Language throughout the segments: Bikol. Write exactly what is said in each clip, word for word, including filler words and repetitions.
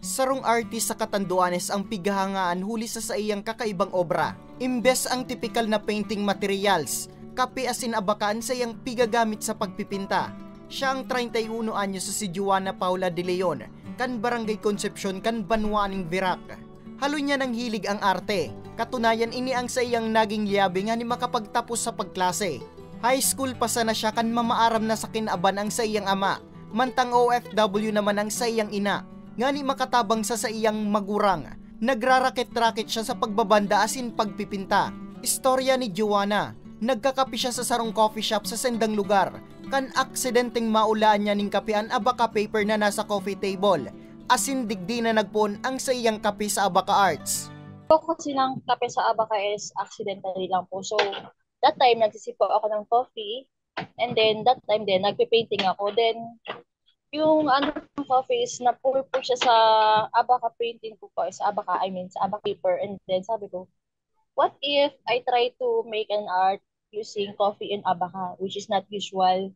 Sarong artist sa Catanduanes ang pighahangaan huli sa saiyang kakaibang obra. Imbes ang tipikal na painting materials, kape asin abaka an saiyang pigagamit sa pagpipinta. Siya ang treinta y uno anyos sa si Joanna Paula de Leon, kan Barangay Concepcion kan banwa ning Virac. Haloy niya nang hilig ang arte. Katunayan, ini ang saiyang naging liyabe ngani makapagtapos sa pagklase. High school pa sana siya kan mamaaram na sa kinaban ang saiyang ama, mantang O F W naman ang saiyang ina. Ngani makatabang sa saiyang magurang, nagrarakit-rakit siya sa pagbabanda asin pagpipinta. Istorya ni Joanna, nagkakape siya sa sarong coffee shop sa sendang lugar, kan aksidenteng maulaan niya ning kape an abaka paper na nasa coffee table, asin digdi na nagpoon ang saiyang kape sa abaka arts. Ako kasi ng kape sa abaka is accidentally lang po. So, that time, nagsisipo ako ng coffee. And then, that time din, nagpe-painting ako. Then, yung ano ng coffee is na-pour po siya sa abaka painting ko po, sa abaka, I mean, sa abaka paper. And then, sabi ko, what if I try to make an art using coffee and abaka, which is not usual.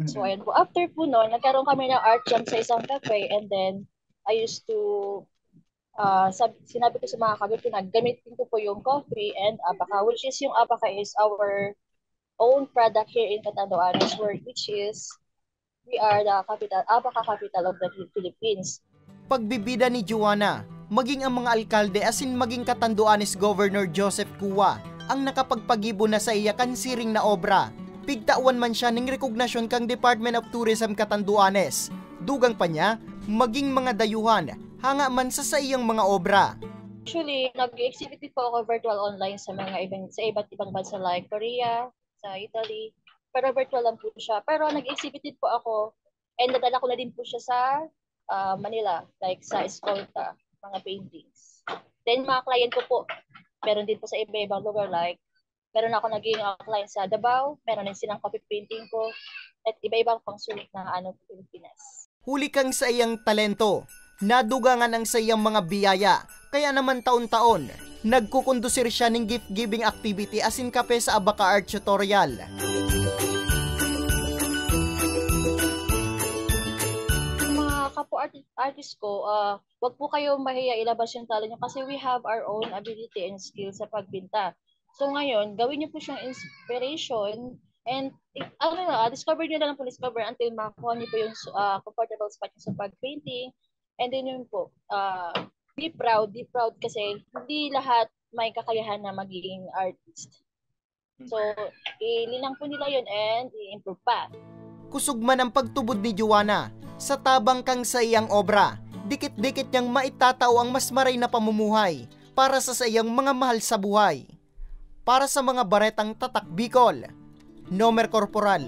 So, ayun po. After po nun, nagkaroon kami ng art jam sa isang cafe. And then, I used to, uh, sab- sinabi ko sa mga kabit ko na gamitin ko po yung coffee and abaka, which is yung abaka is our own product here in Catanduanes, where, which is, we are the capital, abaka capital of the Phil- Philippines. Pagbibida ni Joanna, maging ang mga alkalde asin maging Catanduanes Governor Joseph Cua ang nakapagpagibo na saiya kan siring na obra. Pigtawan man siya ning rekognasyon kan Department of Tourism Catanduanes. Dugang pa niya, maging mga dayuhan, hanga man sa saiyang mga obra. Actually, nag-exhibit din po ako virtual online sa mga event, sa iba't ibang bansa like Korea, sa Italy. Pero virtual lang po siya. Pero nag-exhibit din po ako and nadala ko na din po siya sa ah, Manila, like sa Escolta, mga paintings. Then mga client ko po, meron din po sa iba-ibang lugar like meron ako naging uh, client sa Davao, meron din silang coffee painting ko, at iba-ibang pang sulit na ano, Pilipinas. Huli kan saiyang talento, nadugangan ang saiyang mga biyaya, kaya naman taon-taon, nagkukondusir siya ning gift-giving activity asin kape sa Abaka Art Tutorial. Mga kapwa arti- artist ko, ah, wag po kayo mahiya ilabas yung talent nyo kasi we have our own ability and skill sa pagpinta. So ngayon, gawin nyo po siyang inspiration and i- ano na, discover nyo na lang po, discover until makuha nyo po yung ah, comfortable spot nyo sa pag-painting. And then yun po, ah, be proud, be proud kasi hindi lahat may kakayahan na maging artist. So, ilinang po nila yun and i-improve pa. Kusog man ang pagtubod ni Joanna, sa tabang kan saiyang obra, dikit-dikit niyang maitatao ang mas maray na pamumuhay para sa saiyang mga mahal sa buhay. Para sa mga baretang Tatak Bicol, Nomer Corporal.